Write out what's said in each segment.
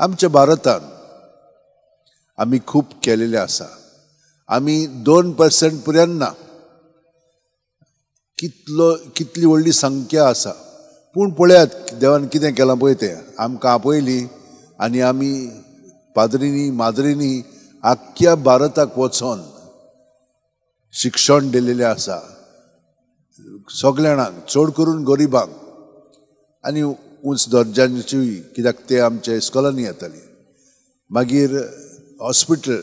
आमच्या भारतान आमी खूब केलेलें आसा. आमी 2% पर्यंत ना, कितली व्हडली संख्या आसा. पूण पळयात देवान कितें केलां पळय तें, आमकां आपयली आनी आमी पाद्रींनी माद्रींनी आख्ख्या भारताक वचोन शिक्षण दिलेलें आसा सगल्या जाणांक, चड करून गरिबांक आनी उंच दर्जांचीय, कित्याक ते आमच्या इस्कॉलांनी येताली. मागीर हॉस्पिटल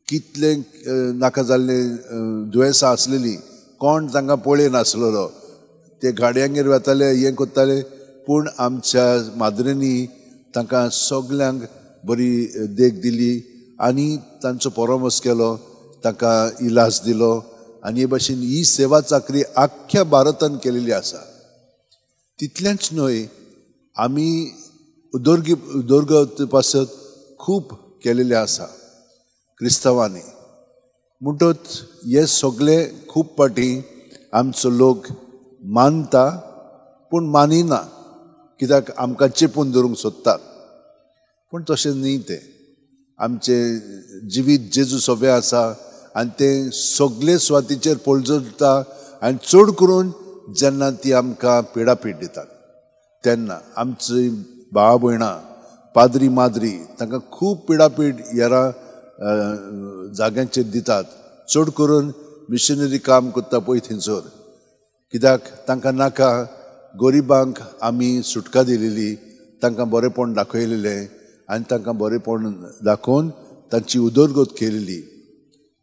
कितलें नाका जाल्लें दुयेंसां आसलेलीं, कोण तांकां पळय नासलेलो, ते गाडयांगेर वताले, हें करताले. पूण आमच्या माद्रींनी तांकां सगल्यांक बरी देख दिली आनी तांचो परामर्श केलो, तांकां इलाज दिलो आनी हे भाशेन ही सेवा चाकरी आख्ख्या भारतान केलेली आसा. तितलेंच न्हय, आमी उदरगत पासत खूब केलेलें आसा क्रिस्तांवांनी. म्हणटच हे सगळे खूब फावटी आमचो लोक मानता पूण मानिना, कित्याक आमकां चेपून धरूंक सोदतात. पूण तशें न्ही, तें आमचें जिवीत जेजू सोबें आसा आनी तें सगळे सुवातीचेर पळजता आनी चड करून जेन्ना ती आमकां पिडापीड दितात तेन्ना आमची भावा भयणां पाद्री माद्री तांकां खूब पिडापीड हेरां जाग्यांचेर दितात, चड करून मिशनरी काम करता पळय थंयसर, कित्याक तांकां नाका गरिबांक आमी सुटका दिलेली, तांकां बरेंपण दाखयलेलें आनी तांकां बरेंपण दाखोवन तांची उदरगत केलेली.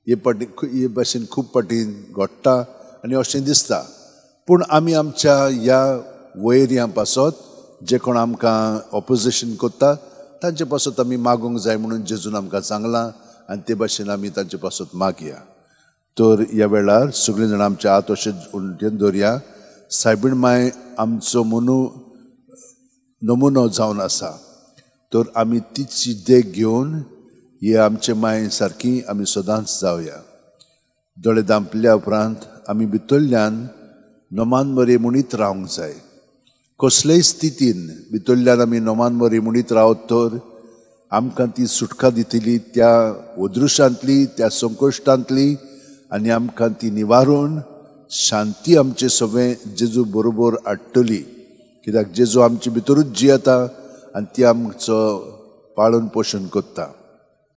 हे फाटी हे भाशेन खूब फाटी घडटा आनी अशें दिसता. पूण आमी आमच्या ह्या वैर्यां पासत जे कोण आमकां ऑपोजिशन करता तांचे पासत आमी मागूंक जाय म्हणून जेजून आमकां सांगलां आनी ते भाशेन आमी तांचे पासत मागया. तर ह्या वेळार सगळीं जाणां आमच्या हात अशें उलटेन दवरया. सायबीण माय आमचो नमुनो जावन आसा, तर आमी तिची देख घेवन हे आमचे माय सारकी आमी सदांच जावया. दोळे धांपल्या उपरांत आमी भितरल्यान नमान मरे म्हणीत रावंक जाय. कसलेय स्थितीन भितरल्यान आमी नमान मरे म्हणीत रावत तर आमकां ती सुटका दितली त्या अदृश्यांतली, त्या संकश्टांतली, आनी आमकां ती निवारून शांती आमचे सगळें जेजू बरोबर हाडटली. कित्याक जेजू आमचे भितरूच जियेता आनी ती आमचो पाळन पोशण करता.